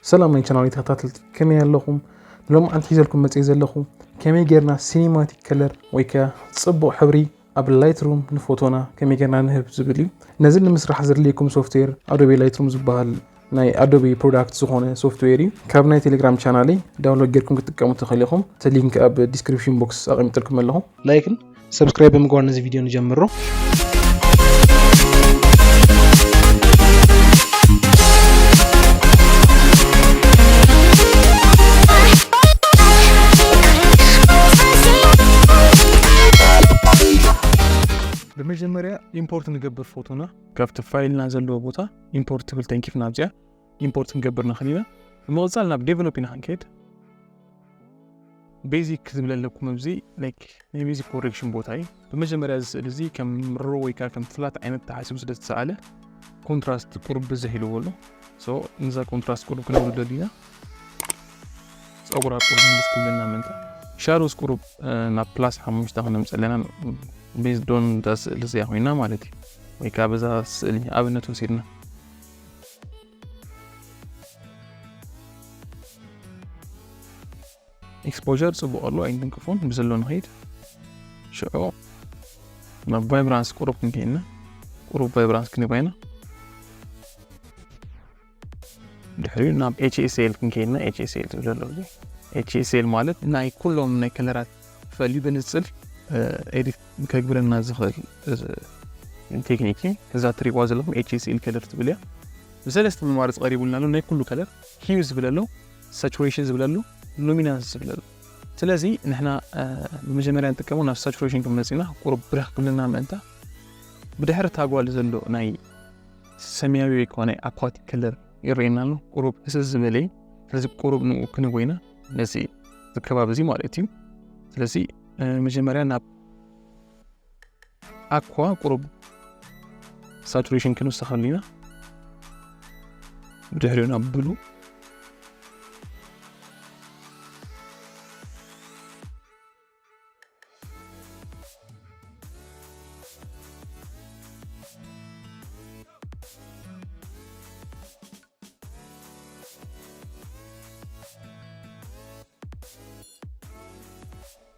ሰላም ናይ ቻናል ተኸታተልቲ፣ ከመይ ኣለኹም? ሎማዓንቲ ሒዘልኩም መፅእ ዘለኹ ከመይ ጌርና ሲኒማቲክ ከለር ወይ ከ ፅቡቕ ሕብሪ ኣብ ላይትሩም ንፎቶና ከመይ ጌርና ንህብ ዝብል እዩ። ነዚ ንምስራሕ ዘድልየኩም ሶፍትዌር ኣዶቤ ላይትሩም ዝበሃል ናይ ኣዶቤ ፕሮዳክት ዝኾነ ሶፍትዌር እዩ። ካብ ናይ ቴሌግራም ቻናለይ ዳውንሎድ ጌርኩም ክትጥቀሙ ትኽእሉ ኢኹም። እቲ ሊንክ ኣብ ዲስክሪፕሽን ቦክስ ኣቐሚጥልኩም ኣለኹ። ላይክን ሰብስክራይብ ብምግባር ነዚ ቪድዮ ንጀምሮ። ብመጀመርያ ኢምፖርት ንገብር ፎቶና ካብቲ ፋይልና ዘለዎ ቦታ ኢምፖርት ትብል ተንኪፍና ኣብዚኣ ኢምፖርት ክንገብር ንኽእል ኢና። ብምቕፃል ናብ ዴቨሎፕ ኢና ክንከይድ። ቤዚክ ዝብል ኣለኩም ኣብዚ ላይክ ናይ ቤዚክ ኮሬክሽን ቦታ እዩ። ብመጀመርያ እዚ ስእሊ እዚ ከም ሮ ወይ ከዓ ከም ፍላት ዓይነት ተሓሲቡ ስለ ዝተሰኣለ ኮንትራስት ቁሩብ ብዝሕ ኢልዎ ኣሎ። ሶ ንዛ ኮንትራስት ቁሩብ ክነውርደሉ ኢና። ፀጉራ ቁሩብ ምልስ ክብለና ምእንታ ሻዶስ ቁሩብ ናብ ፕላስ ሓሙሽተ ክነምፀለና ቤዝድ ኦን እዛ ስእሊ እዚኣ ኮይና ማለት እዩ። ወይ ከዓ በዛ ስእሊ ኣብነት ወሲድና ኤክስፖር ፅቡቅ ኣሎ ኣይንትንክፎን ብዘሎ ንኸይድ። ሽዑ ናብ ቫይብራንስ ቁሩብ ክንከይድና ቁሩብ ቫይብራንስ ክንባይና ድሕሪኡ ናብ ኤች ኤስ ኤል ክንከይድና ኤች ኤስ ኤል ትብል ኣሎ። ኤች ኤስ ኤል ማለት ናይ ኩሎም ናይ ከለራት ፈልዩ ብንፅል ኤዲት ከግብረና ዝኽእል ቴክኒክ እዩ። እዛ ትሪእዋ ዘለኹም ኤች ኤስ ኤል ከለር ትብል እያ። ብሰለስተ መማርፂ ቀሪቡልና ኣሎ። ናይ ኩሉ ከለር ሂዩ ዝብል ኣሎ፣ ሳቹሬሽን ዝብል ኣሎ፣ ሉሚናንስ ዝብል ኣሎ። ስለዚ ንሕና ብመጀመርያ ንጥቀሙ ናብ ሳቹሬሽን ክንመፅና ቁሩብ ብርህ ክብልና ምእንታ ብድሕሪ ታጓል ዘሎ ናይ ሰማያዊ ወይ ከዓ ናይ ኣኳቲክ ከለር ይረአየና ኣሎ። ቁሩብ ህስስ ዝበለ እዩ። ስለዚ ቁሩብ ንኡ ክንጎይና ነዚ ከባቢ እዚ ማለት እዩ። ስለዚ መጀመርያ ናብ ኣኳ ቁሩብ ሳቹሬሽን ክንውስኸሉ ኢና። ብድሕሪኡ ናብ ብሉ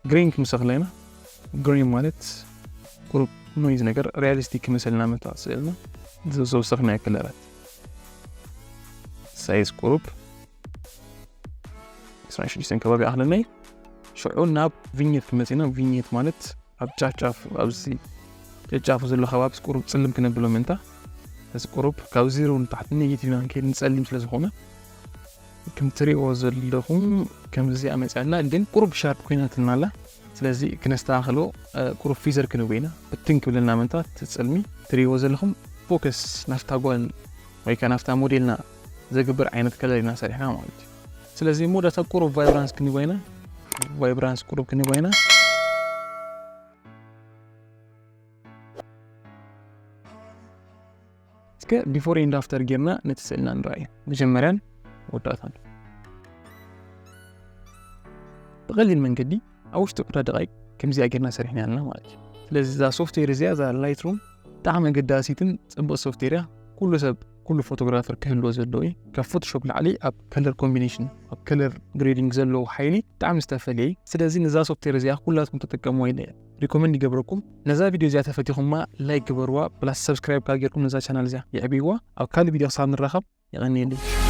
ግሪን ክምሰኽለና ግሪን ማለት ቁሩብ ኖይዝ ነገር ሪያሊስቲክ ክመሰልና መታ ስእልና ዘውሰኽና ከለራት ሳይዝ ቁሩብ ዕስራን ሽዱሽተን ከባቢ ኣኽለናይ ሽዑ ናብ ቪኘት ክመፅና ቪኘት ማለት ኣብ ጫፍጫፍ ኣብዚ ጨጫፉ ዘሎ ከባቢ ቁሩብ ፅልም ክነብሎ ምእንታ እዚ ቁሩብ ካብ ዜሮ ንታሕቲ ኔጌቲቭ ኢና ንከይድ ንፀሊም ስለ ዝኾነ ከም ትሪእዎ ዘለኹም ከምዚ ኣመፅኣልና ግን ቁሩብ ሻርፕ ኮይናትልና ኣላ። ስለዚ ክነስተኻኽሎ ቁሩብ ፊዘር ክንብይና ብትን ክብለና ምእንታ ትፅልሚ ትሪእዎ ዘለኹም ፎከስ ናፍታ ጓል ወይ ከዓ ናፍታ ሞዴልና ዘግብር ዓይነት ከለር ኢና ሰሪሕና ማለት እዩ። ስለዚ መወዳእታ ቁሩብ ቫይብራንስ ክንባይና ቫይብራንስ ቁሩብ ክንባይና እስከ ቢፎር ኤንድ ኣፍተር ጌርና ነቲ ስእልና ንረኣዩ መጀመርያን ወዳእታን ብቐሊል መንገዲ ኣብ ውሽጢ ዕስራ ደቃይቅ ከምዚኣ ጌርና ሰሪሕና ኣለና ማለት እዩ። ስለዚ እዛ ሶፍትዌር እዚኣ እዛ ላይትሩም ብጣዕሚ ኣገዳሲትን ፅብቅ ሶፍትዌር እያ። ኩሉ ሰብ ኩሉ ፎቶግራፈር ክህልዎ ዘለዎ እዩ። ካብ ፎቶሾፕ ላዕሊ ኣብ ከለር ኮምቢኔሽን ኣብ ከለር ግሬዲንግ ዘለዎ ሓይሊ ብጣዕሚ ዝተፈለየ እዩ። ስለዚ ነዛ ሶፍትዌር እዚኣ ኩላትኩም ተጠቀምዋ ኢለ ሪኮመንድ ይገብረኩም። ነዛ ቪድዮ እዚኣ ተፈቲኹማ ላይክ ግበርዋ ፕላስ ሰብስክራይብ ካብ ጌርኩም ነዛ ቻናል እዚኣ የዕብይዋ። ኣብ ካልእ ቪድዮ ክሳብ ንራኸብ የቐንየለይ።